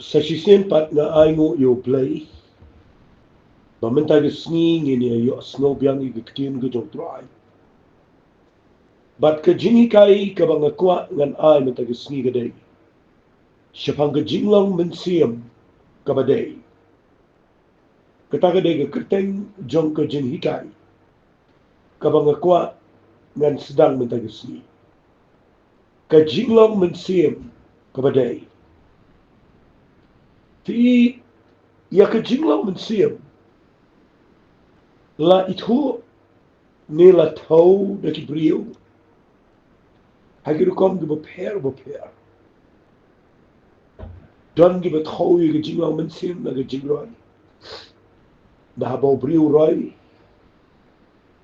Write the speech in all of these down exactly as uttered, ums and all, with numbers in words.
Sa shisien pat nga ainguh ïa U Blei ba mynta ka sngi ngin ïa ïohsngew biang ïa ka ktien ka jong U Trai. Bad ka jinghikai kaba nga kwah ngan ai mynta ka sngi ka dei shaphang ka jinglong mynsiem kaba dei. Kata ka dei ka kyrteng jong ka jinghikai kaba nga kwah ngan sdang mynta ka sngi. Ka jinglong mynsiem kaba dei. Te ïa ka jinglong mynsiem la ithuh ne la thew da ki briew ha ki rukom kiba pher ba pher. Don kiba thew ïa ka jinglong mynsiem na ka jingroi. Da haba u briew u roi,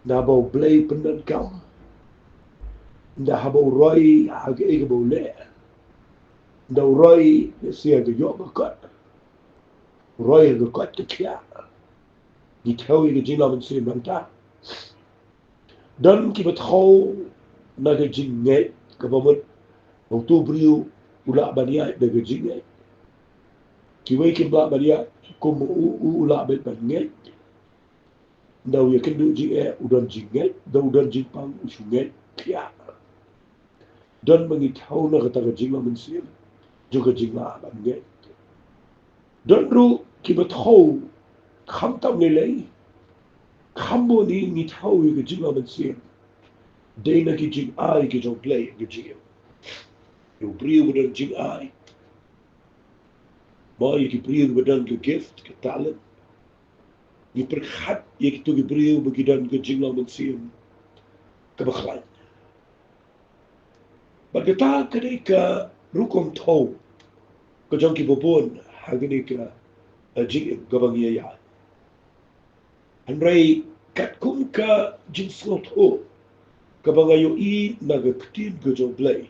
da haba U Blei u pyndonkam, da haba u roi ha kaei kaba u leh, da u roi sha ka ïoh ka kot, u roi ha ka kot ka khiah. Ngi thew ïa ka jinglong mynsiem nangta. Don kiba thew na ka jingngeit kaba mut uto u briew u lah ban ïaid da ka jingngeit. Kiwei kim lah ban ïaid, kum u, u, u lah ban, ban ngeit. Da u ïakynduh jingeh u don jingngeit, da u don jingpang u shu ngeit khiah. Don ba ngi thew na kata ka jinglong mynsiem jong ka jinglah ban ngeit. Don ruh kiba thew khamtam lei lei. Kham bun ngi thew ïa ka jinglong mynsiem dei na ki jingai ka jong U Blei ka jingim. Ïa u briew ba don jingai, mo ïa ki briew ba don ka gift, ka talent. Ngi pyrkhat ïa kito ki briew ba ki don ka jinglong mynsiem kaba khlaiñ. Bad kata ka dei ka rukom thew ka jong kiba bun ha kane ka, eh, jingim kaba ngi ïa ïaid. Hynrei katkum ka jingsngewthuh kaba nga ïohi na ka ktien ka jong U Blei,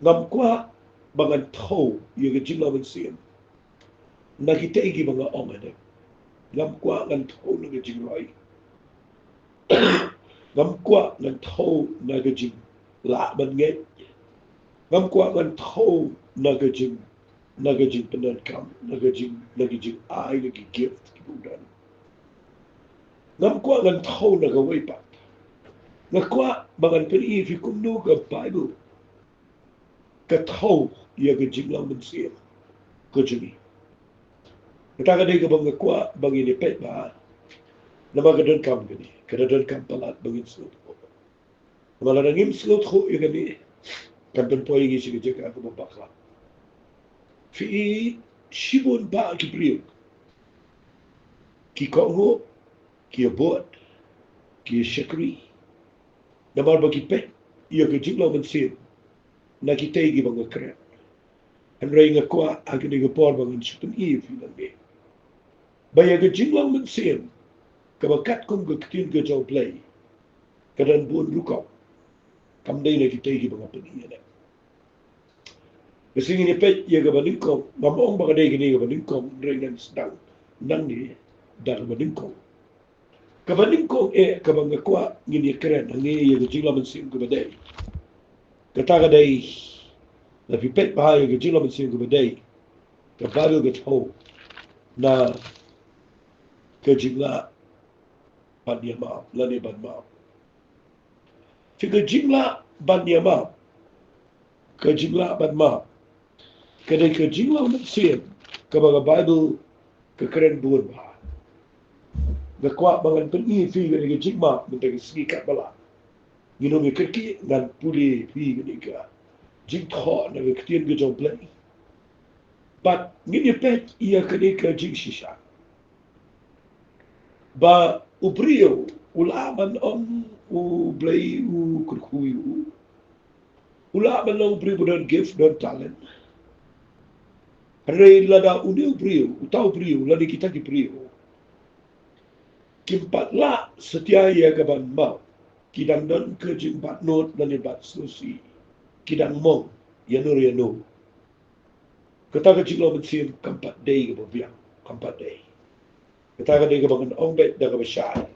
ngam kwah ba ngan thew ïa ka jinglong mynsiem na kitei kiba nga ong hangne. Ngam kwah ngan thew na ka jingroi. Ngam kwah ngan thew na ka jinglah ban ngeit. Ngam kwah ngan thew na ka jing, na ka jingpyndonkam, na ka jing, na ka jingai, na ki gift kiba u don. Ngam kwah ngan thew na kawei pat. Nga kwah ba ngan pyni ïa phi kumno ka Baibl ka thew ïa ka jinglong mynsiem ka jong ngi. Kata ka dei kaba nga kwah ba ngin ïa peit bha. Namar ka donkam kane, ka da donkam palat ba ngin sngewthuh. Namar lada ngim sngewthuh ïa kane, kan pynpoi ïa ngi sha ka jaka kaba bakla. Phi i shibun bah ki briew ki kohnguh, ki ïa bud, ki ïa shakri, namar ba ki peit ïa ka jinglong mynsiem na kitei kiba nga kren. Hynrei nga kwah ha kane ka por ba ngan shu pyni ïa phi nangne ba ïa ka jinglong mynsiem kaba katkum ka ktien ka jong U Blei ka don bun rukom. Kam dei na kitei kiba nga pyni ïa leh. Ka sngi ngin ïa peit ïa kaba nyngkong, ngam ong ba ka dei kane kaba nyngkong, hynrei ngan sdang nangne da kaba nyngkong. Kaba nyngkong eh kaba nga kwah ngin ïa kren hangne ïa ka jinglong mynsiem kaba dei. Kata ka dei, lada phi peit bha ïa ka jinglong mynsiem kaba dei, ka Baibl ka thew na ka jinglah ban ïa map lane ban map. Phi, ka jinglah ban ïa map, ka jinglah ban map ka dei ka jinglong mynsiem kaba ka Baibl ka kren bun bha. Nga kwah ba ngan pyni ïa phi kane ka jingmap mynta ka sngi katba lah. Ngin ym ïa kyrkieh, ngan pule ïa phi kane ka jingthoh na ka ktien ka jong U Blei. Bad ngin ïa peit ïa kane ka jingshisha ba u briew u lah ban ong U Blei u kyrkhu ïa u. U lah ban long u briew ba don gift, don talent. Hynrei lada une u briew, uta u briew lane kita ki briew kim pat lah satia ïa ka ban map, ki dang don ka jingbat nud lane bat sngewsih, ki dang mong ïano ïano. Kata ka jinglong mynsiem kam pat dei kaba biang, kam pat dei. Kata ka dei kaba ngan ong beit da kaba shai,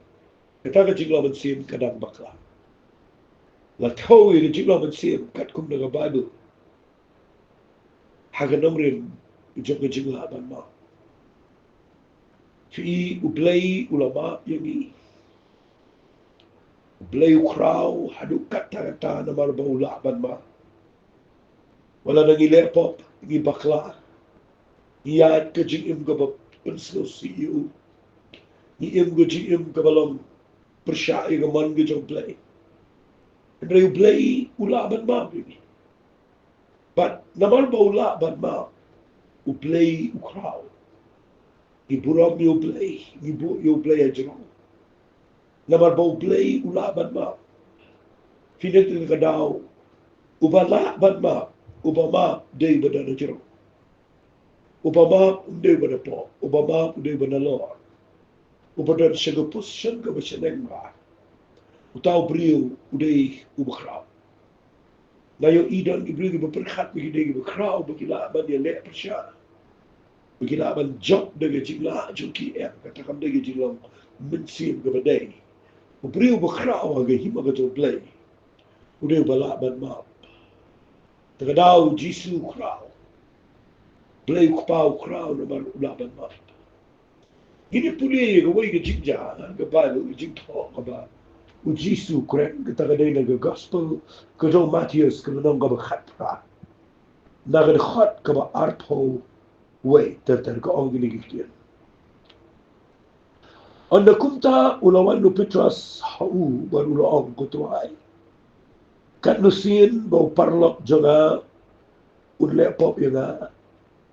kata ka jinglong mynsiem ka dang bakla. La thew ïa ka jinglong mynsiem katkum na ka Baibl ha ka nongrim jong ka jinglah ban map. Phi i, U Blei u la map ïa ngi. U Blei u khraw haduh katta katta namar ba u lah ban map. Wat la ngi leh pop, ngi bakla, ngi ïaid ka jingim kaba pynsngewsih ïa u, ngi im ka jingim kaba long pyrshah ïa ka mon ka jong U Blei. Hynrei U Blei u lah ban map ïa ngi. Bad namar ba u lah ban map, U Blei u khraw. Ngi burom ïa U Blei, ngi buh ïa U Blei hajrong. Namar ba U Blei u lah ban map. Phi ïohi ïa ka daw, uba lah ban map, uba map dei uba don hajrong. Uba map um dei uba da pop, uba map u dei uba nalor. Uba don sha ka position kaba shaneng bha. Uta u briew u dei uba khraw. Nga ïohi don ki briew kiba pyrkhat ba ki dei kiba khraw, ba ki lah ban ïaleh pyrshah, ba ki lah ban jop da ka jinglah jong ki, em, kata kam dei ka jinglong mynsiem kaba dei. U briew uba khraw ha ka hima ka jong U Blei u dei uba lah ban map. Te ka daw U Jisu u khraw. Blei U Kpa u khraw namar u lah ban map. Ngin ïa pule ïa kawei ka jingjia ha ka Baibl, ka jingthoh kaba U Jisu u kren, kata ka dei na ka Gospel ka jong u Mathaios, ka lynnong kaba khatphra, na ka dkhot kaba arphew wei, ter ter ka ong kine ki ktien. Ynda kumta u la wan u Petros ha u bad u la ong, Ko Trai, katno sien ba u paralok jong nga un leh pop ïa nga,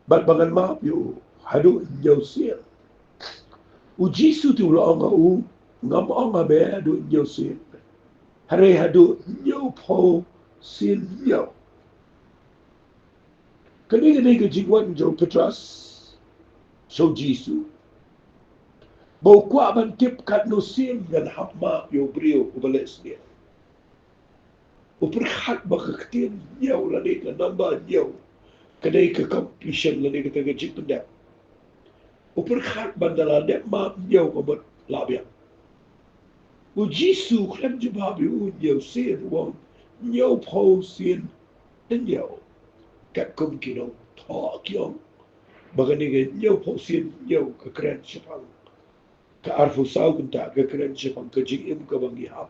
bad ba ngan map ïa u? Haduh hynñiew sien? U Jisu te u la ong ha u, Ngam ong ha me haduh hynñiew sien, hynrei haduh hynñiewphew sien hynñiew. Kane ka dei ka jingwan jong u Petros sha u Jisu, ba u kwah ban tip katno sien ngan hap map ïa u briew uba leh sniew. U pyrkhat ba ka ktien hynñiew lane ka number hynñiew ka dei ka completion lane kata ka jingpyndep. U pyrkhat ba ynda la dep map hynñiew ka mut la biang. U Jisu u khlem jubab ïa u hynñiew sien, u ong, Hynñiewphew sien hynñiew. Katkum ki nongthoh ki ong ba kane ka hynñiewphew sien hynñiew ka kren shaphang ka arphew saw kynta, ka kren shaphang ka jingim kaba ngi hap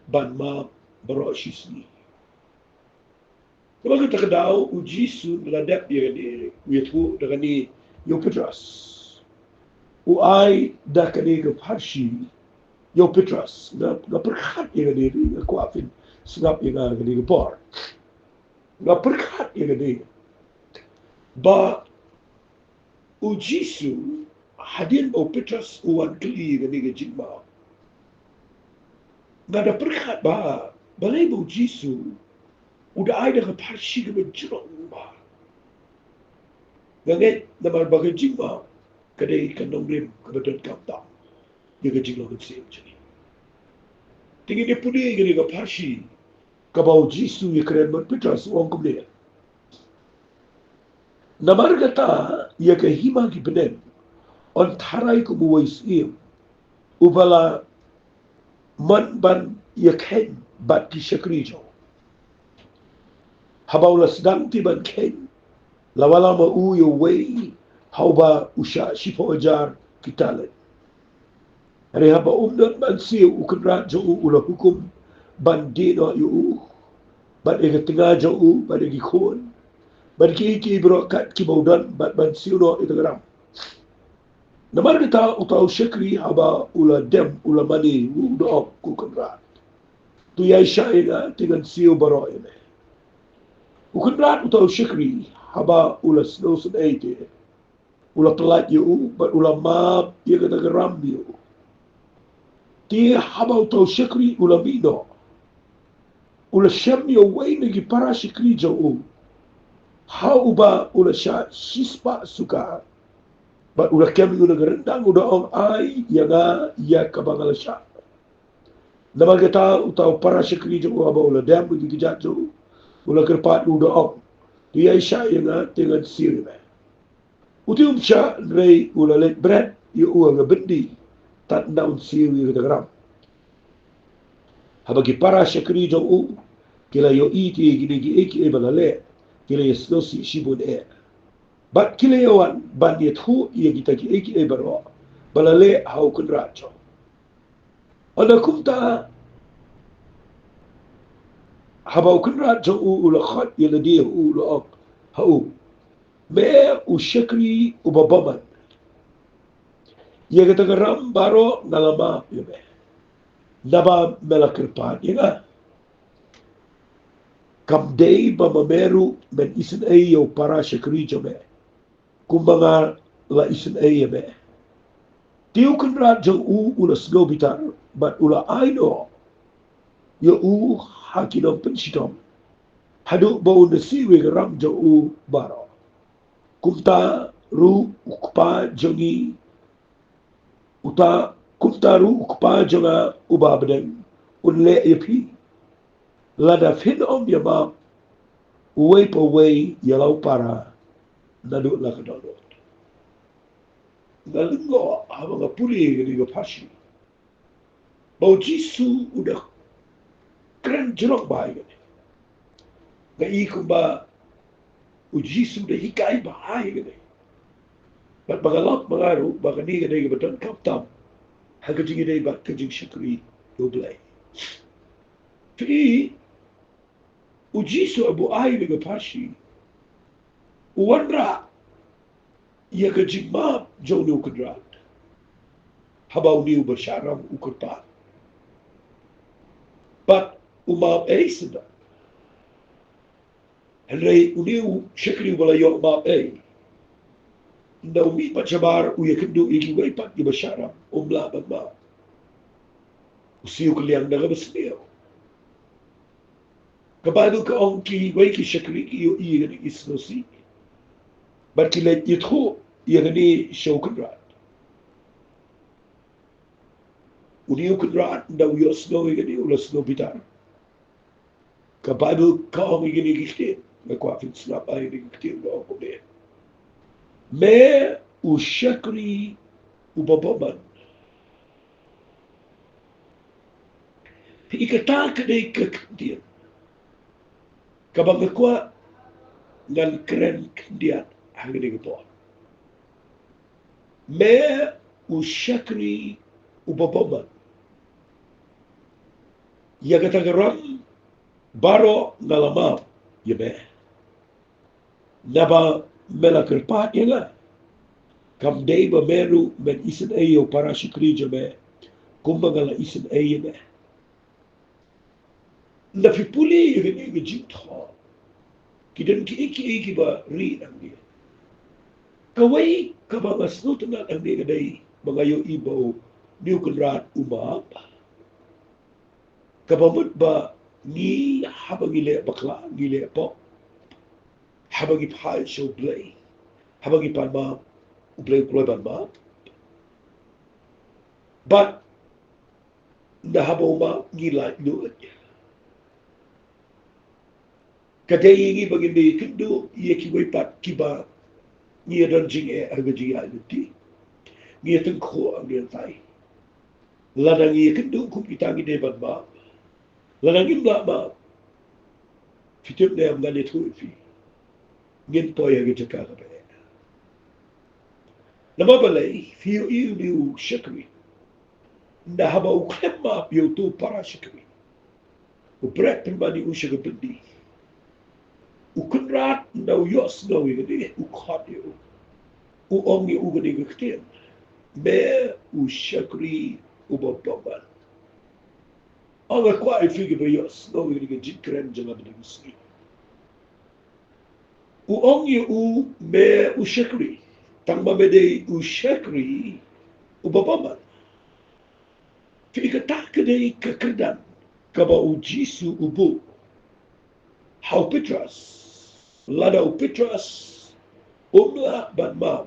ban map baroh shi sngi. Namar kata ka daw u Jisu u la dep ïa kane, u ïathuh da kane ïa u Petros. U ai da kane ka pharshi ïa u Petros. Nga, nga pyrkhat ïa kane, nga kwah phin sngap ïa nga kane ka por. Nga pyrkhat ïa kane, ba u Jisu, hadien ba u Petros u wan kylli ïa kane ka jingmap, nga da pyrkhat ba balei ba u Jisu u da ai da ka pharshi kaba jrong bha. Nga ngeit namar ba ka jingmap ka dei ka nongrim kaba donkam tam ïa ka jinglong mynsiem jong ngi. Te ngin ïa pule ïa kane ka pharshi kaba u Jisu u ïakren bad u Petros, u ong kumne: Namar kata ïa ka hima ki bneng yn tharai kum uwei u syiem uba la mon ban ïakheiñ bad ki shakri jong u. Haba u la sdang te ban kheiñ, la wallam ma u ïa uwei ha uba u shah shiphew hajar ki talent. Hynrei haba um don ban siew, u kynrad jong u u la hukum ban die noh ïa u, bad ïa ka tnga jong u, bad ïa ki khun, bad kiei kiei baroh kat kiba u don, bad ban siew noh ïa ka ram. Namar kata uta u shakri haba u la dem, u la mane, u da ong, Ko kynrad, to ïaishah ïa nga, te ngan siew baroh ïa me. U kynrad uta u shakri haba u la sngewsynei te u la pyllait ïa u, bad u la map ïa kata ka ram ïa u. Te haba uta u shakri u la mih noh, u la shem ïa uwei na ki para shakri jong u, ha uba u la shah shispah suka, bad u la kem ïa u na ka ryndang, u da ong, Ai ïa nga ïa kaba nga la shah. Namar kata uta u para shakri jong u haba u la dem ïa ki kjat jong u, u la kyrpad, u da ong, To ïaishah ïa nga, te ngan siew ïa me. U te um shah, hynrei u la leit bret ïa u ha ka byndi tad ynda un siew ïa kata ka ram. Haba ki para shakri jong u ki la ïohi te ïa kine kiei kiei ba la leh, ki la ïasngewsih shibun eh. Bad ki la ïawan ban ïathuh ïa kita kiei kiei baroh ba la leh ha u kynrad jong. Ynda kumta, haba u kynrad jong u u la khot ïa lade ha u, u la ong ha u, me u shakri uba bymman, ïa kata ka ram baroh nga la map ïa me, naba me la kyrpad ïa nga. Kam dei ba ma me ruh men isynei ïa u para shakri jong me, kumba nga la isynei ïa me. Te u kynrad jong u u la sngew bitar bad u la ai noh ïa u ha ki nongpynshitom, haduh ba un da siew ïa ka ram jong u baroh. Kumta ruh u Kpa jong ngi, uta, kumta ruh u Kpa jong nga uba ha bneng un leh ïa phi, lada phin ym ïa map uwei pa uwei ïa la u para naduh la ka dohnud. Nga lyngngoh haba nga pule ïa kane ka pharshi ba u Jisu u da kren jrong bha ïa kane. Nga i kumba u Jisu u da hikai bha ïa kane. Bad ba nga lap ma nga ruh ba kane ka dei kaba donkam tam ha ka jingïadei bad ka jingshakri ïa U Blei. Phi, u Jisu haba u ai ïa kane ka pharshi, u wanrah ïa ka jingmap jong une u kynrad haba une uba shah ram u kyrpad. Bad u map ei sdang. Hynrei une u shakri uba la ïoh map ei, ynda u mih pat shabar u ïakynduh ïa kiwei pat kiba shah ram, um lah ban map. U siew kylliang da kaba sniew. Ka Baibl ka ong kiwei ki shakri ki ïohi ïa kane ki sngewsih bad ki leit ïathuh ïa kane sha u kynrad. Une u kynrad ynda u ïohsngew ïa kane u la sngew bitar. Ka Baibl ka ong ïa kine ki ktien, nga kwah phin sngap ïa kine ki ktien, ka ong kumne: Me u shakri uba bymman, phi, kata ka dei ka ktien kaba nga kwah ngan kren khyndiat ha kane ka por. Me u shakri uba bymman, ïa kata ka ram baroh nga la map ïa me, naba me la kyrpad ïa nga. Kam dei ba me ruh men isynei ïa u para shakri jong me kumba nga la isynei ïa me. Ynda phi pule ïa kane ka jingthoh, ki don kiei kiei kiba ri nangne. Kawei kaba nga sngewtynnad nangne ka dei ba nga ïohi ba une u kynrad u map. Kaba mut ba ngi haba ngi leh bakla, ngi leh pop, haba ngi phai sha U Blei, haba ngi pan map, U Blei u kloi ban map. Bad ynda haba u map ngi laitluid. Ka dei ïa ngi ba ngin da ïakynduh ïa kiwei pat kiba ngi ïa don jingeh ha ka jingïaid lynti. Ngi ïa tyngkhuh ha ngi ïa tai. Lada ngi ïakynduh kum kita ngi dei ban map. Lada ngim lah map, phi tip ne em, ngan ïathuh ïa phi, ngin poi ha ka jaka kaba eh. Namar balei? Phi ïohi une u shakri, ynda haba u khlem map ïa uto u para shakri, u bret pynban ïa u sha ka byndi. U kynrad ynda u ïohsngew ïa kane, u khot ïa u, u ong ïa u kane ka ktien: Me u shakri uba bymman. Nga kwah ïa phi kiba ïohsngew ïa kane ka jingkren jong nga mynta ka sngi. U ong ïa u, me u shakri. Tang ba me dei u shakri uba bymman. Phi, kata ka dei ka kyrdan kaba u Jisu u buh ha u Petros, lada u Petros um lah ban map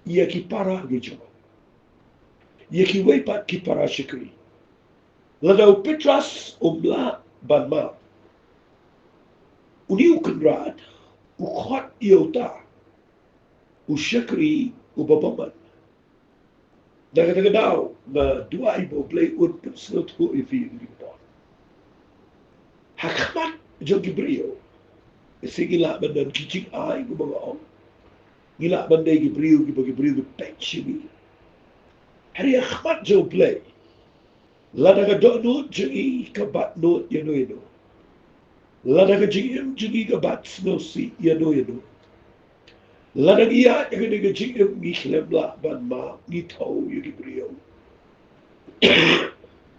ïa ki para ki jong u, ïa kiwei pat ki para shakri. Lada u Petros um lah ban map, une u kynrad u khot ïa uta u shakri uba bymman. Na kata ka daw nga duwai ba U Blei un pynsngewthuh ïa phi ïa kane ka por. Ha khmat jong ki briew, shisha ngi lah ban don ki jingai kumba nga ong. Ngi lah ban dei ki briew kiba ki briew ki peit sha ngi. Hynrei ha khmat jong U Blei, lada ka dohnud jong ngi ka bat nud ïano ïano, lada ka jingim jong ngi ka bat sngewsih ïano ïano, lada ngi ïaid ha kane ka jingim ngi khlem lah ban map, ngi thew ïa ki briew.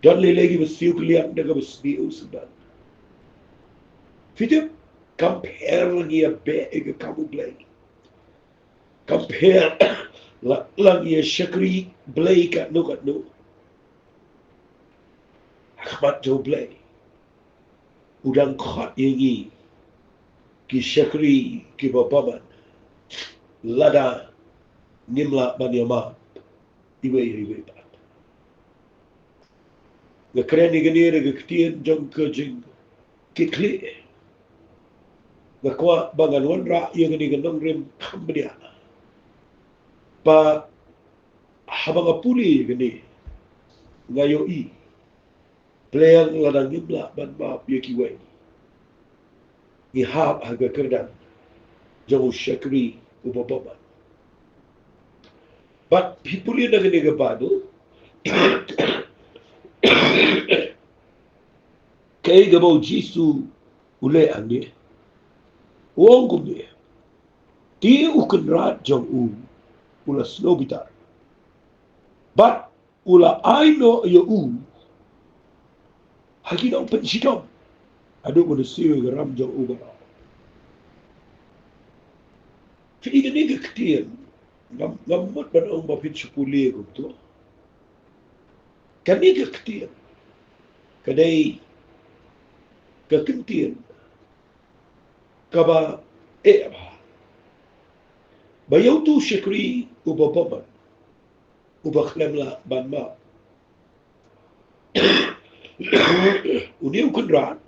Don lei lei kiba siew kylliang da kaba sniew sngewdon. Phi tip, kam pher la ngi ïa beh ïa ka kam U Blei, kam pher la, la ngi ïa shakri Blei katno katno. Ha khmat jong U Blei, u dang khot ïa ngi ki shakri kiba bymman lada ngim lah ban ïa map iwei ïa iwei pat. Nga kren ïa kane da ka ktien jong ka jingkitkhlieh. Nga kwah ba ngan wanrah ïa kane ka nongrim kham bniah. Ba haba nga pule ïa kane, nga ïohi, Blei, lada ngim lah ban map ïa kiwei, ngi hap ha ka kyrdan jong u shakri uba bymman. Bad phi pule na kane ka Baibl, kaei kaba u Jisu u leh hangne? U ong kumne: Te u kynrad jong u u la sngewbitar, bad u la ai noh ïa u ha ki nongpynshitom haduh ba u la siew ïa ka ram jong u baroh. Phi i kane ka ktien, ngam, ngam mut ban ong ba phin shu pule kumto. Kane ka ktien ka dei ka ktien kaba eh bha, ba ïa uto u shakri uba bymman, uba khlem lah ban map, une u kynrad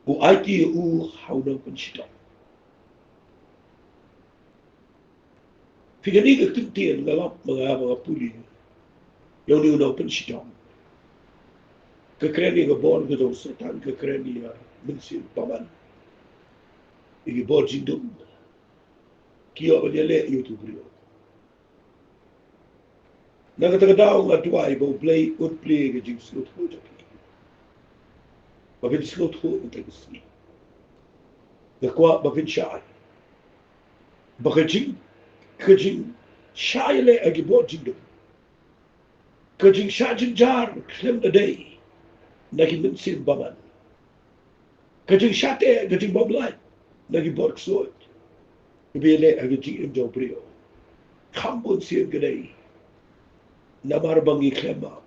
u aiti ïa u ha u nongpynshitom. Phi, kane ka ktien nga lap ma nga, ma nga pule ïa une u nongpynshitom. Ka kren ïa ka bor ka jong u Soitan, ka kren ïa ka mynsiem bymman, ïa ki bor jingdum ki ïoh ban ïaleh ïa uto u briew. Na kata ka daw nga duwai ba U Blei un plie ka jingsngewthuh jong phi, ba phin sngewthuh mynta ka sngi. Nga kwah ba phin shai ba ka jing, ka jingshah ïaleh ha ki bor jingdum, ka jingshah jynjar khlem da dei na ki mynsiem bymman, ka jingshah teh, ka jingbymlait na ki bor ksuid kiba ïaleh ha ka jingim jong u briew, kham bun sien ka dei namar ba ngi khlem map.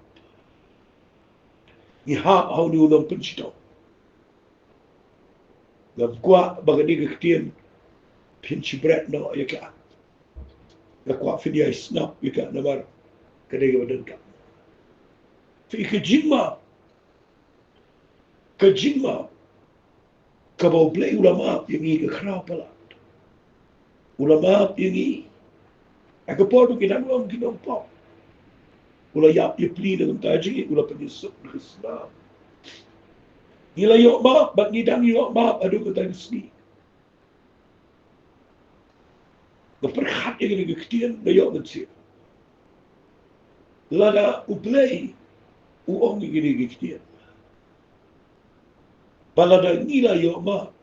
Ngi hap ha une u nongpynshitom. Ngam kwah ba kane ka ktien phin shu bret noh ïa ka. Nga kwah phin ïai sngap ïa ka namar ka dei kaba donkam. Phi, ka jingmap, ka jingmap kaba U Blei u la map ïa ngi ka khraw palat. U la map ïa ngi ha ka por ba ngi dang long ki nongpop. U la ïap ïa pli na ka bynta jong ngi, u la pynïasuk na ka snam. Ngi la ïoh map bad ngi dang ïoh map haduh kata ka sngi. Nga pyrkhat ïa kane ka ktien, nga ïoh mynsiem. Lada U Blei u ong ïa kane ka ktien, ba lada ngi la ïoh map,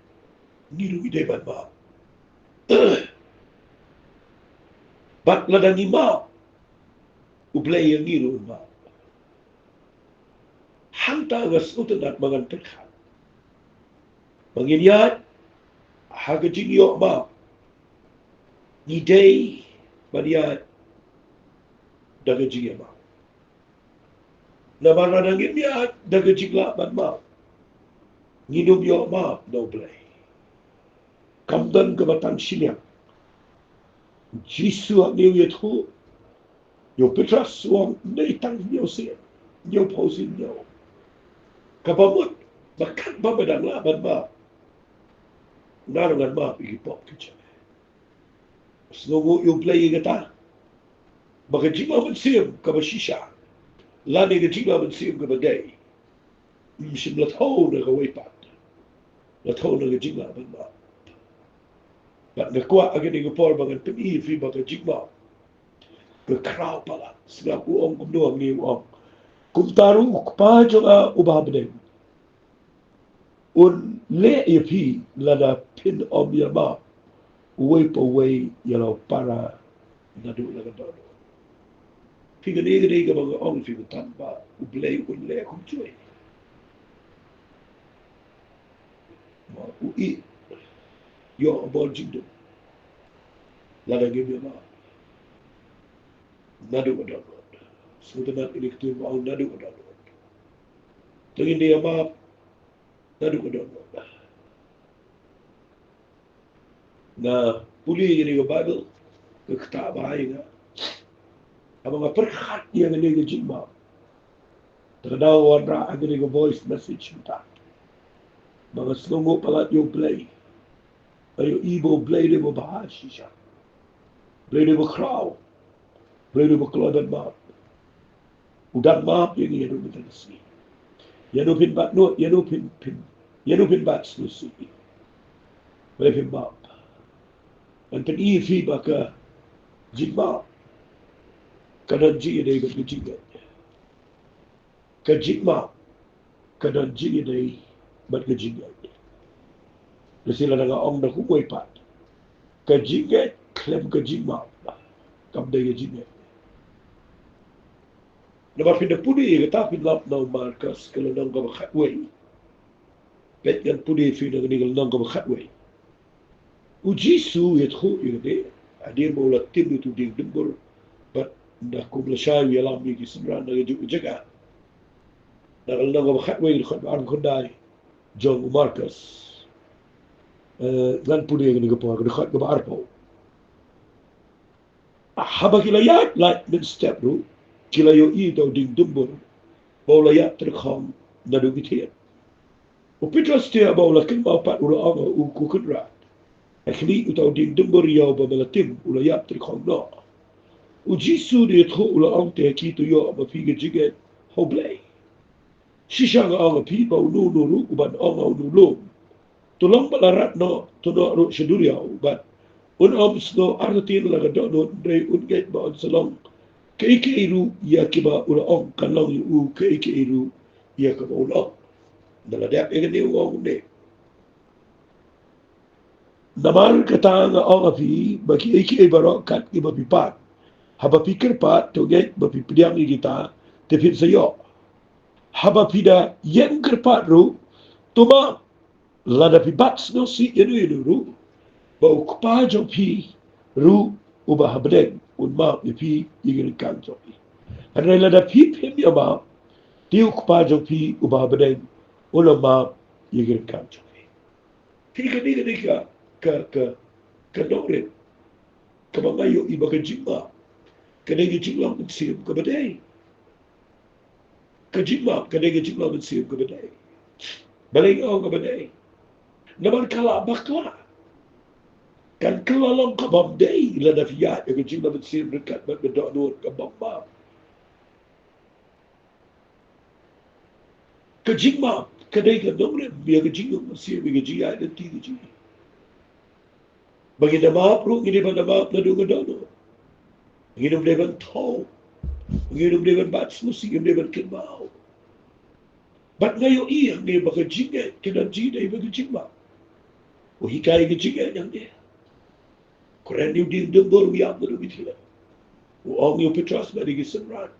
ngi ruh ngi dei ban map. Bad lada ngi map, U Blei ïa ngi ruh un map. Hangta nga sngewtynnat ba ngan pyrkhat ba ngin ïaid ha ka jingïoh map, ngi dei ban ïaid da ka jingïamap. Namar lada ngim ïaid da ka jinglah ban map, ngin ym ïoh map na U Blei. Kam don kaba tang shiliang. U Jisu hangne u ïathuh ïa u Petros, u ong, dei tang hynñiew sien, hynñiewphew sien hynñiew. Kaba mut ba katba me dang lah ban map, nga ruh ngan map ïa ki pop ki jong me. Sngewnguh ïa U Blei ïa kata, ba ka jingmap mynsiem kaba shisha lane ka jingmap mynsiem kaba dei, ym shym la thew na kawei pat, la thew na ka jinglah ban map. Bad nga kwah ha kane ka por ba ngan pyni ïa phi ba ka jingmap ka khraw palat. Sngap u ong kumno, ngi u ong. Kumta ruh u Kpa jong nga uba ha bneng un leh ïa phi lada phin ym ïa map uwei pa uwei ïa la u para naduh la ka dohnud. Phi, kane ka dei kaba nga ong phi mynta ba U Blei un leh kumjuh. Ma u i ïoh bor jingdum lada ngim ïa map naduh ka dohnud. Sngewtynnat ïa kane ka ktien ba ong naduh ka dohnud. Te ngin ïa map naduh ka dohnud. Nga pule ïa kane ka Baibl, ka ktah bha ïa nga. Haba nga pyrkhat ïa kane ka jingmap, te ka daw wanrah ha kane ka voice message mynta, ba nga sngewnguh palat ïa U Blei. Nga ïohi ba U Blei u dei uba bha shisha. U Blei u dei uba khraw. U Blei u dei uba kloi ban map. U dang map ïa ngi ïa u mynta ka sngi. Ïa u phin bat nud, ïa u phin, phin, ïa u phin bat sngewsih, U Blei phin map. Ngan pyni ïa phi ba ka jingmap ka don jingïadei bad ka jingngeit. Ka jingmap ka don jingïadei bad ka jingngeit. Lehse lada nga ong da kumwei pat, ka jingngeit khlem ka jingmap kam dei ka jingngeit. Namar phin da pule ïa kata, phin lap na u Markos ka lynnong kaba khatwei. Peit, ngan pule ïa phi na kane ka lynnong kaba khatwei. U Jisu u ïathuh ïa kane hadien ba u la tim ïa uto u dieng dumbur bad da kum lashai u ïalam ïa ki synran na kajuh ka jaka. Na ka lynnong kaba khatwei, ka dkhot ba arphew khyndai jong u Markos. Eh, ngan pule ïa kane ka por, ka dkhot kaba arphew. Haba ki la ïaid lait mynstep ruh, ki la ïohi ïa uto u dieng dumbur ba u la ïap tyrkhong naduh ki thied. U Petros te haba u la kynmaw pat u la ong ha u, Ko Kynrad, khmih, uto u dieng dumbur ïa uba me la tim u la ïap tyrkhong noh. U Jisu u ïathuh, u la ong, Te ha ki to ïoh ma phi ka jingngeit ha U Blei. Shisha nga ong ha phi ba uno uno ruh uban ong ha uno u lum, To long bad la rat noh, to noh ruh sha duriaw, bad un ym sngew artatien la ka dohnud, hynrei un ngeit ba un sa long kaei kaei ruh ïa kaba u la ong, kan long ïa u kaei kaei ruh ïa kaba u la ong. Naba la dep ïa kane u ong kumne: Namar kata nga ong ha phi ba kiei kiei baroh kat kiba phi pan, haba phi kyrpad, to ngeit ba phi pdiang ïa kita, te phin sa ïoh. Haba phi da ïeng kyrpad ruh, to map, lada phi bat sngewsih ïano ïano ruh, ba u Kpa jong phi ruh uba ha bneng un map ïa phi ïa ki ryngkang jong phi. Hynrei lada phi phim ïa map, te u Kpa jong phi uba ha bneng un ym map ïa ki ryngkang jong phi. Phi, kane ka dei ka, ka, ka, ka nongrim kaba nga ïohi ba ka jingmap ka dei ka jinglong mynsiem kaba dei. Ka jingmap ka dei ka jinglong mynsiem kaba dei. Balei nga ong kaba dei? Namar ka la bakla. Kan kylla long kabym dei lada phi ïaid ïa ka jinglong mynsiem ryngkat bad ka dohnud kabym map. Ka jingmap ka dei ka nongrim ïa ka jinglong mynsiem, ïa ka jingïaid lynti ka jong ngi. Ba ngin da map ruh, ngin dei ban da map naduh ka dohnud. Ngin ym dei ban thew. Ngin ym dei ban bat sngewsih, ngin ym dei ban kynmaw. Bad nga ïohi hangne ba ka jingngeit ka don jingïadei bad ka jingmap. U hikai ka jingngeit hangne. Kren ïa u dieng dumbur u ïap naduh ki thied. U ong ïa u Petros bad ïa ki synran.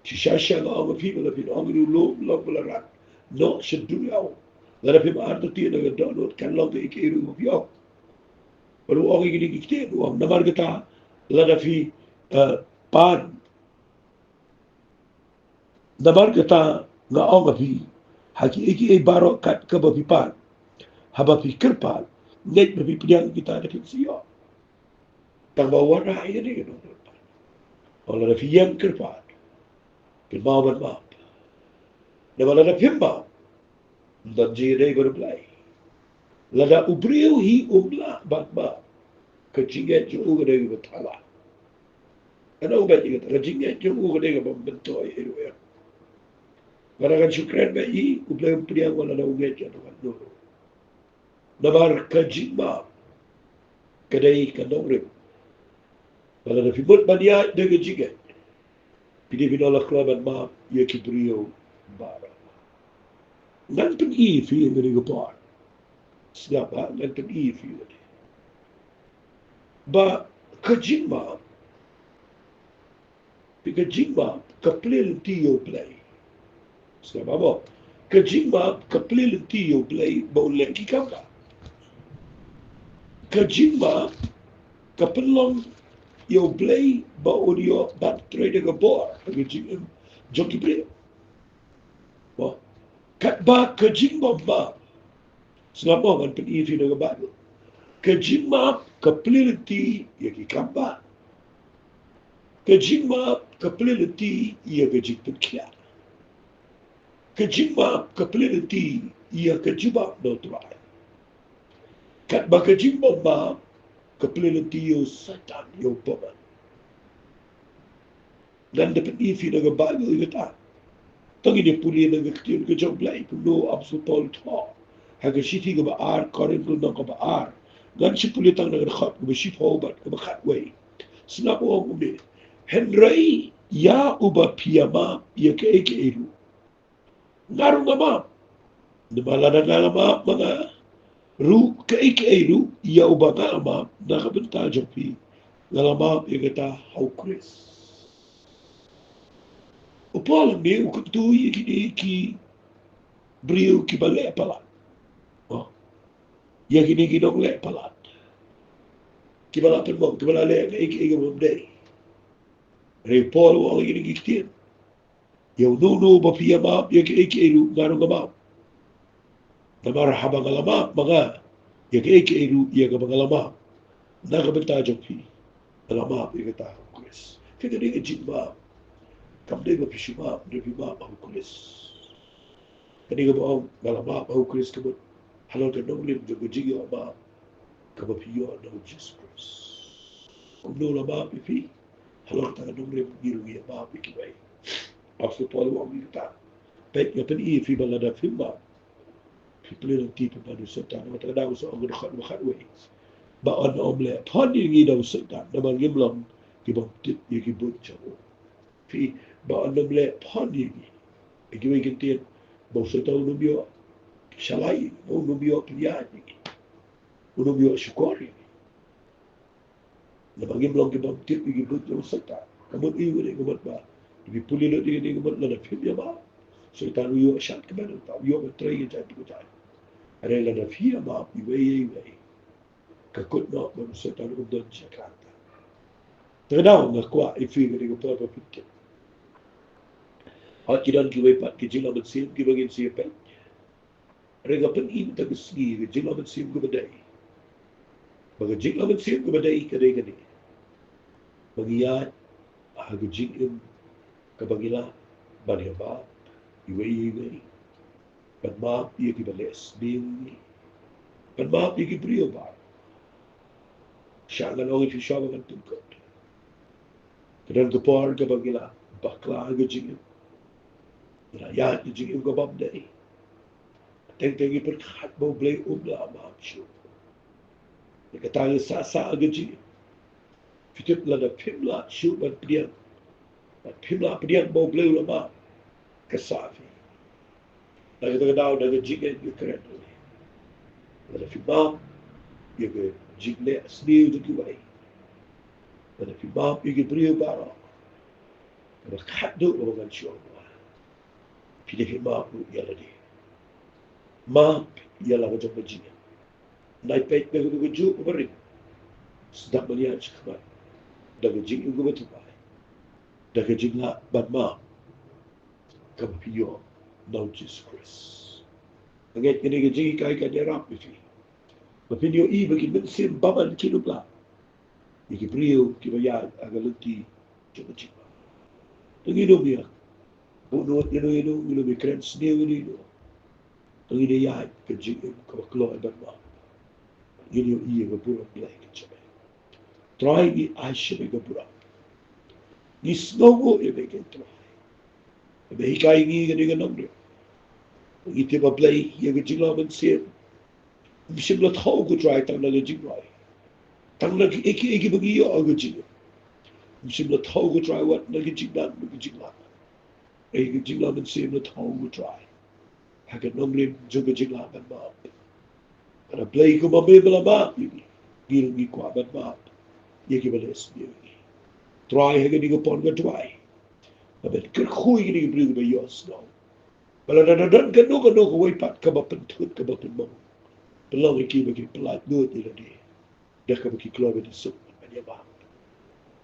Shisha shisha nga ong ha phi ba lada phin ong ïa u lum, long ba la rat, noh sha duriaw, lada phim artatien la ka dohnud, kan long kaei kaei ruh ba phi ong. Bad u ong ïa kine ki ktien, u ong, namar kata, lada phi, eh, pan, namar kata nga ong ha phi, ha kiei kiei baroh kat kaba phi pan, haba phi kyrpad, ngeit ba phi pdiang kita, te phin sa ïoh. Tang ba u wanrah ïa kane ka nongrim. Ba lada phi ïeng kyrpad, kynmaw ban map. Naba lada phim map, ym don jingïadei bad U Blei. Lada u briew hi um lah ban map, ka jingngeit jong u ka dei kaba thala. Kane u bad ïa kata, ka jingngeit jong u ka dei kaba myntoi ïa u. Lada kan shu kren beit, U Blei um pdiang wat lada u ngeit ïa kano kano ruh. Namar ka jingmap Ka dei ka nongrim. Ba lada phi mut ban ïaid da ka jingngeit, phi dei phi nang la kloi ban map ïa ki briew baroh. Ngan pyni ïa phi ïa kane ka por. Sngap, ha, ngan pyni ïa phi ïa kane. Ba ka jingmap, phi, ka jingmap ka plie lynti ïa U Blei. Sngap, ha mo. Ka jingmap ka plie lynti ïa U Blei ba un leh ki kam ba. Ka jingmap ka pynlong ïa U Blei ba un ïoh ban trei da ka bor ha ka jingim jong ki briew. Mo. Katba ka jingbym map, sngap mo, ngan pyni ïa phi na ka Baibl. Ka jingmap ka plie lynti ïa ki kam ba. Ka jingmap ka plie lynti ïa ka jingpynkhiah. Ka jingmap ka plie lynti ïa ka jubab na U Trai. Katba ka jingbym map ka plie lynti ïa u Soitan, ïa u bymman. Ngan da pyni ïa phi na ka Baibl ïa kata. To ngin ïa pule na ka ktien ka jong U Blei, kumno u Apostol Paul u thoh ha ka shithi kaba ar Korinth lynnong kaba ar. Ngan shu pule tang na ka dkhot kaba shiphew bad kaba khatwei. Sngap, u ong kumne: Hynrei ïa uba phi ïa map ïa kaei kaei ruh, nga ruh nga map. Namar lada nga la map ma nga ruh kaei kaei ruh ïa uba nga la map na ka bynta jong phi, nga la map ïa kata ha U Khrist. U Paul hangne u kyntu ïa kine ki briew kiba leh palat. Oh. Ïa kine ki nongleh palat, kiba la pynmong, kiba la leh kaei kaei kaba ym dei. Hynrei u Paul u ong ïa kine ki ktien: Ïa uno uno uba phi ïa map ïa kaei kaei ruh, nga ruh nga map. Namar haba nga la map ma nga ïa kaei kaei ruh ïa kaba nga la map na ka bynta jong phi, nga la map ïa kata ha U Khrist. Kane ka dei ka jingmap. Kam dei ba phi shu map, hynrei phi map ha U Khrist. Kane kaba ong nga la map ha U Khrist ka mut halor ka nongrim jong ka jingïoh map kaba phi ïoh na U Jisu Khrist. Kumno u la map ïa phi? Halor kata ka nongrim ngi ruh ngi ïa map ïa kiwei. Apostol Paul u ong ïa kata. Peit, nga pyni ïa phi ba lada phim map, phi plie lynti pynban u Soitan. Namar kata ka daw u sa ong ha ka dkhot ba khatwei ba un ym leh phon ïa ngi da u Soitan, namar ngim long kibym tip ïa ki buit jong u. Phi, ba un ym leh phon ïa ngi. Ha kiwei ki ktien, ba u Soitan un ym ïoh shalai ïa ngi, un ym ïoh pynïaid ïa ngi, un ym ïoh shukor ïa ngi. Namar ngim long kibym tip ïa ki buit jong u Soitan. Ka mut aïu kane? Ka mut ba, phi pule lut ïa kane, ka mut lada phim ïa map, u Soitan u ïoh shad kmen, u ïoh ban trei ïa jait jait. Hynrei lada phi ïa map iwei ïa iwei, ka kut noh ba u Soitan um don sha ka rta. Te nga daw nga kwah ïa phi kane ka por ba phin tip. Hooid, ki don kiwei pat ki jinglong mynsiem kiba ngin sa ïa peit. Hynrei nga pyni mynta ka sngi ka jinglong mynsiem kaba dei. Ba ka jinglong mynsiem kaba dei ka dei kane: ba ngi ïaid ha ka jingim kaba ngi lah ban ïa map iwei ïa iwei. Ban map ïa kiba leh sniew ïa ngi. Ban map ïa ki briew baroh. Shah ngan ong ïa phi shuwa ba ngan pynkut, ka don ka por kaba ngi la bakla ha ka jingim, ngi la ïaid ha ka jingim kabym dei. Teng teng ngi pyrkhat ba U Blei um lah map shuh. Ïa kata ngi sah sah ha ka jingim. Phi tip, lada phim lah shuh ban pdiang, lada phim lah pdiang ba U Blei u la map, ka sah phi. Na kata ka daw, na ka jingngeit nga kren ïa phi, lada phi map ïa ka jingleh sniew jong kiwei, lada phi map ïa ki briew baroh, kaba khatduh kaba ngan shu ong, phi dei phi map ruh ïa lade. Map ïa la ka jong ka jingim. Nai peit da kaba kajuh kaba ring. Sdang ban ïaid shakhmat da ka jingim kaba thymmai, da ka jinglah ban map kaba phi ïoh na U Jisu Khrist. Nga ngeit kane ka jinghikai kan ïarap ïa phi ba phin ïohi ba ki mynsiem bymman kim lah ïa ki briew kiba ïaid ha ka lynti jong ka jingmap. Te ngin ym ïa buhnud ïano ïano, ngin ym ïa kren sniew ïano ïano. Te ngin ïa ïaid ka jingim kaba kloi ban map. Ngin ïohi ïa ka burom Blei ka jong me. Trai, ngi ai sha me ka burom. Ngi sngewnguh ïa me, ko Trai, ba me hikai ïa ngi kane ka nongrim. Ngi tip, A Blei, ïa ka jinglong mynsiem ym shym la thew, ko Trai, tang da ka jingroi. Tang na kiei kiei kiba ngi ïoh ha ka jingim. Ym shym la thaw, ko Trai, wat na ka jingdon bad ka jinglah. Ïa ka jinglah mynsiem la thaw, ko Trai, ha ka nongrim jong ka jinglah ban map. Ka da Blei kumba me ba la map ïa ngi, ngi ruh ngi kwah ban map ïa kiba la sniew ïa ngi. Trai, ha kane ka por nga duwai ba men kyrkhu ïa kine ki briew kiba ïohsngew, ba lada don kano kano kawei pat kaba pynthut, kaba pynmong, pynlong ïa ki ba ki pyllait nud ïa lade da kaba ki kloi ban ïasuk, ban ïamap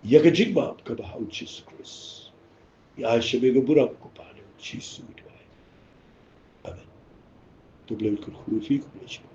ïa ka jingmap kaba ha u Jisu Khrist. Ngi ai sha me ka burom, ko Pa, ha u Jisu ngi duwai. Amen. To Blei un kyrkhu ïa phi, khublei shibun.